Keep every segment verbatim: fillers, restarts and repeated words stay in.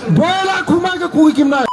Boila khumai khe khugwi kimnai.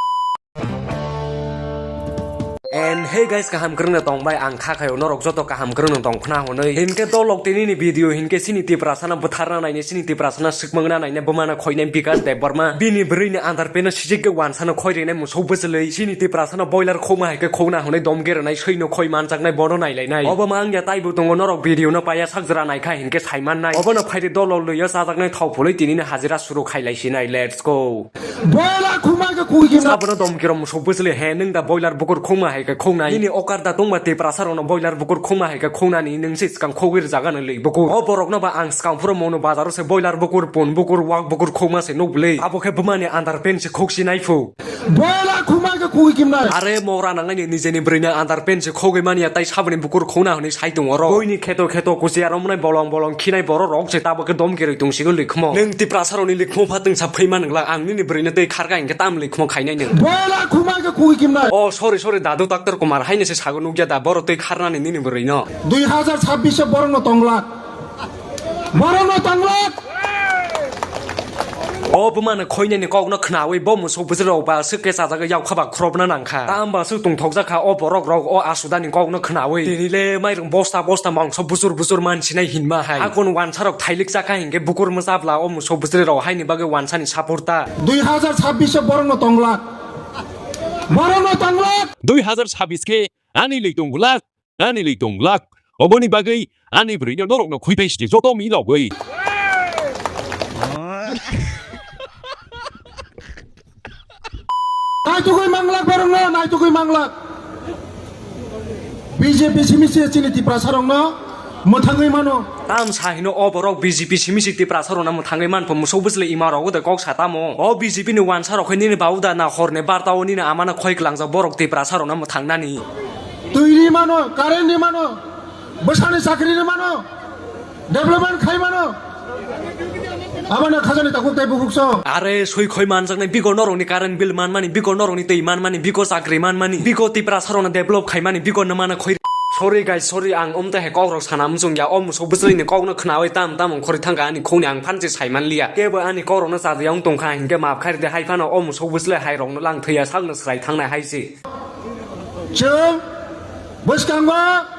And hey guys, kaham kwrwngno tongbai, ang kha khaio norok joto kaham kwrwngno tong khna hwnwi. Hinkhe dolok tinini video hinkhe chini Tiprasano bwtharna naine, chini Tiprasano swkmangna naine bwmano khoinai Bikash Debbarma. Bini bwrwini underpant-no sijik khe wansano khoi rinai musuk bwchwlwi. Chini Tiprasano boiler khokma hai khe khokna hwnwi domge rwnai, swino khoi manjaknai bono nailainai. Obo ma wngya taibo tongo, norok video-no paiya sak jora naikha hinkhe saimannai. Obono phaidi dolok lwio chajaknai thao phulwi tinini hajira suru khailaisinai. Let's go. Boila khumai khe khugwi kimnai. Abono domkirok musuk bwchwlwi, he nwng da boiler bukur khungma hai khe khungnai? Nini okar da tongma Tiprasa rokno boiler bukur khungma hai khe khungnani nwng se swkang khogwi rwjak ano lwi bukur. O borokno ba ang swkang phuru mono bazaro se boiler bukur, pun bukur, wak bukur khungma se nuk bwlwi. Abo khe bwmani underpant se khuksinai phu. Boila khumai khe khugwi kimnai. Are mora nangnai ni nijeni bwrwini underpant se khogwi manya tai saboni bukur khungna hwnwi sai tongo oro. Boini kheto kheto kuchiya romnai bolong bolong khinai borok rok se tabuk khe domkirwi tongsigo likhmo. Nwng Tiprasa rokni likhmo pha twngsa phai man wngla, ang nini bwrwino twi kharkha hinkhe tam likhmo khainai nwng. Boila khumai khe khugwi kimnai. Oh, sorry, sorry, Dadu Doctor Kumar, haino se sago nukya da, boro twi kharnani nini bwrwino. Dui hazar sabbish o borokno tonglak. Borokno tonglak. O bwmano khoinani kokno khnawi bo musuk bwswk rok ba swk khe chajagwi yak kha ba khropna nang kha. Tamo ba swk tongthokjak kha o borok rok o asudani kokno khnawi. Tini le mairung bosta bosta mangso bujur bujur mansinai hinma hai. Hakon wansa rok thailik chakha hinkhe bukur mwchapla o musuk bwswk rok haini bagwi wansani support ta. Dui hazar sabbish o borokno tonglak. Borokno tonglak. Dui hazar sabbish khe ani lwi tongulak. Ani lwi tong glak. Oboni bagwi ani bwrwino norokno khuipai sidi joto milogwi. Naitugwi manglak borokno, naitugwi manglak. B J P simi se chini Tiprasa rokno mwthangwi mano. Tam sa hino o borok B J P simi se Tiprasa rokno mwthangwi manpho musuk bwswlwi ima rogo de kok sa tamo. O B J P ni wansa rok khe nini babu da na horni barta o nini amano khoi klangjak borok Tiprasa rokno mwthangnani. Twi ri mano, current ri mano, bwsani chakri ri mano, development khai mano. Abana khajani takhuk tei bukhuk song. Are sui khoi manjaknai, biko norokni current bill manmani, biko norokni twi manmani, biko chakri manmani, biko Tiprasa rokno develop khaimani, biko nwmano khoi. Sorry guys, sorry, ang omte hai kok rok sana mchung ya, o musuk bwswlwi ni kok no khnawi tam tam ongkhorwi thangkha ani khungni, ang phansi saiman liya. Kebo ani kok rok no chajaya wng tongkha hinkhe map khairide, hai phano o musuk bwswlwi hai rok no lang thwiya, sakno swrai thangnai hai se. Chwng bwskango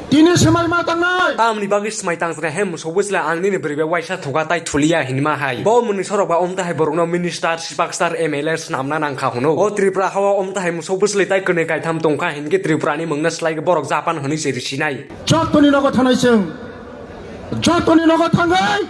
tini swmai ma tangnai. Tamni bagwi swmai tang jwkha he musuk bwsla ang nini bwrwi bai waisa thuka tai thuliya hinma hai. Bo mwnwi sorok ba omta hai borokno minister, sipak star, M L A swnamna nangkha hwno. O Tripura hao omta hai musuk bwsli tai kwnwi kaitham tongkha hinkhe Tripura ni mungno slai borok Japan hwnwi se risinai. Jotoni nogo thanai chwng. Jotoni nogo thangwi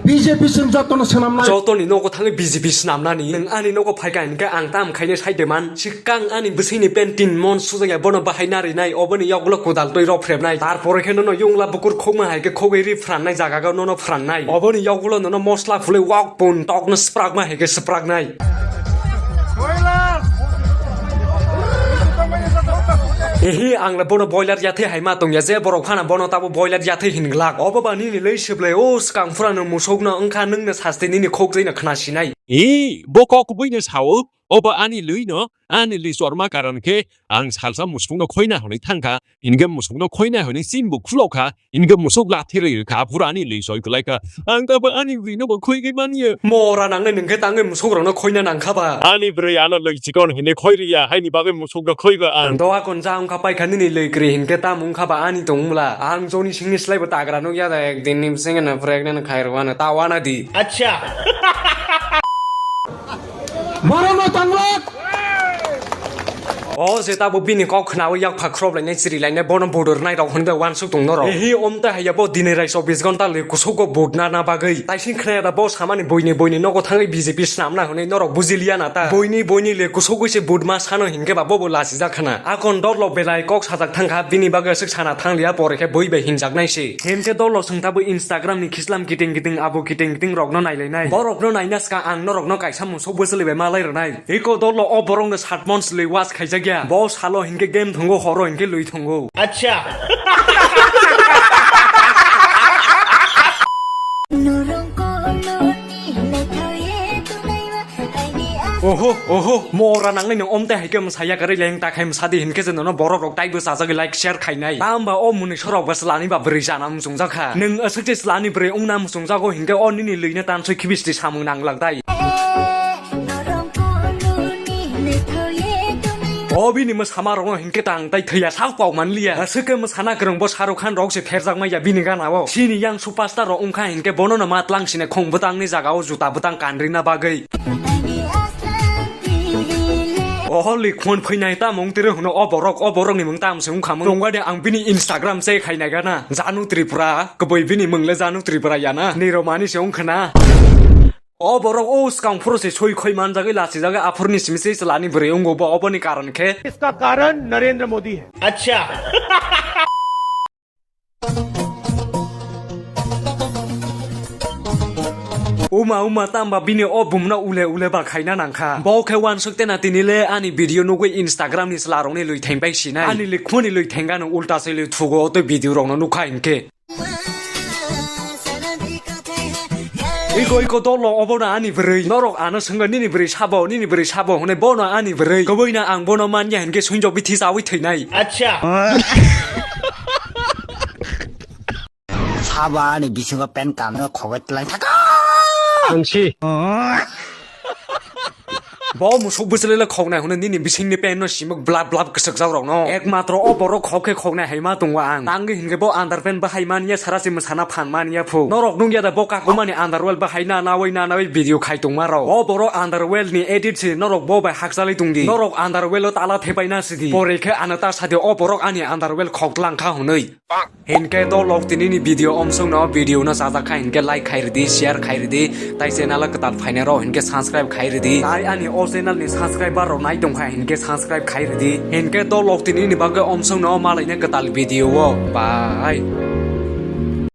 B J P chwng jotono swnamnai. Jotoni nogo thangwi B J P swnamnani. Nwng ani nogo phaikha hinkhe ang tam khainai sai de man. Sikang ani bwswini pant tin mon sujak ya, bono bahai narinai, oboni yoklo kodal twi rok phrebnai. Tarpore khe nono yungla bukur khokma hai khe khogwi ri phrannai, jagago nono phrannai. Oboni yoklo nono mosla phulwi wak pun tokno swprakma hai khe swpraknai. Ehi, ang le bono boiler yathai hai ma tongya, je borok phano bono tabo boiler yathai hin glak. Obo ba nini lei siblai, o swkang phurano musukno wngkha, nwngno sasti nini khok twi no khna sinai. E, bo kok kubui no sao, obo ani lei no, ani lei chorma karon khe ang salsa musukno khoina hwnwi thangkha, hinkhe musukno khoina hwnwi chin bo khulokha, hinkhe musuk lathi rwi rwkha, phura ani lei soi kwlaikha. Ang tabo ani bwrwi no bo khoi khe manya. Mora nangnai nwng khe tangwi musuk rokno khoina nangkha ba. Ani bwrwi ano lei chikon hwnwi khoi rwya, haini bagwi musukno khoi ba ang. Doa kon ja wngkha paikha nini lei kwrwi hinkhe tam wngkha ba ani tongmula. Ang joni singni slai bo tagra nukya da, ekdin ni bisingno pregnant khai rwano ta wana di. Acha. Borokno tanglak. O je tabo bini kok khnawi yak pha khrob lainai chiri lainai bono budur nai rok hwnwi bai wansuk tong norok. Ehi omta haiya bo dini rai chobbish gonta le kusugo vote na na bagwi. Taising khnaya da bo samani boini boini nogo thangwi B J P swnamna hwnwi norok bujiliya na ta. Boini boini le kusugwi se vote ma sano hinkhe ba bobo lachijak khna. Akon dol lo belai kok sajak thangkha, bini bagwi aswk sana thangliya, pore khe bui bai hinjaknai se. Hinkhe dol lo chwng tabwi Instagram ni khislam kiting kiting abo kiting kiting rokno nailainai. Borokno naina swkang ang norokno kaisa musuk bwswlwi bai malai rwnai. Eko dol lo o borokno sat mon swlwi watch khaijakya. Bo salo hinkhe game thwngo, horo hinkhe lwi thwngo. Acha. Oho, oho, mora nangnai no omte hai khe msaya kwrwi leng ta khai msadi hinkhe je nono borok rok taibo chajagwi like share khainai. Tamba o mwnwi sorok bo slani ba bwrwi jana muchungjak kha. Nwng aswk je slani bwrwi wngna muchungjago hinkhe o nini lwino tansoi khibisti samung nanglak dai. O bini mwsama rokno hinkhe tang tai thwiya sak pok manliya. Aswk khe mwsana kwrwng bo Shahrukh Khan rok se pherjak maya bini gana o. Chini yang superstar rok wngkha hinkhe bono no ma tlang sine khong bwtang ni jaga o juta bwtang kanrina bagwi. O holy khon phainai ta mung tiri hwno o borok, o borok ni mung tam se wngkha mung. Tongwa de ang bini Instagram che khainai gana. Janu Tripura, kwbwi bini mung le Janu Tripura yana. Niromani se wngkha na. O borok o swkang phuru se soi khoi manjagwi lachijagwi aphurni simi se chwlani bwrwi wngo bo oboni karon khe. इसका कारण नरेंद्र मोदी है। अच्छा। Uma uma tamba bini o bumno ule ule ba khaina nangkha. Bo khe wansuk tena tini le ani video nugwi Instagram ni chwla rokni lwi theng bai sinai. Ani le khuni lwi thengano ulta se lwi thugo o tei video rokno nukha hinkhe. Iko iko dolo obono ani bwrwi. Norok ano swngwi nini bwrwi sabo, nini bwrwi sabo hwnwi bono ani bwrwi. Kwbwino ang bono manya hinkhe suinjok bithi chawi thwinai. Acha. Sabo ani bisingo pen kamno khogoi tlang thaka. Ang si. Bo musuk bwswlwile khoknai hwnwi nini bisingni pant no simuk blap blap kwchwkjak rokno. Ekmatro o borok khok khe khoknai hai ma tongo ang. Tangwi hinkhe bo underpant bahai manya sara se mwsana phan manya phu. Norok nungya da bo kakumani underwear bahai na nawi na nawi video khai tongma rok. O borok underwear ni edit se norok bo bai hakchalwi tongdi. Norok underwear o tala thepai na sidi. Pore khe ano ta sadi o borok ani underwear khok tlang kha hwnwi. Hinkhe dolok tini ni video omsong no video no sajak kha hinkhe like khai ridi, share khai ridi, tai channel o kwtal phainai rok hinkhe subscribe khai ridi. Tai ani o channel ni subscriber rok nai tong kha hinkhe subscribe khai ridi. Hinkhe dolok tini ni bagwi omsong no malai na kwtal video o. Bye.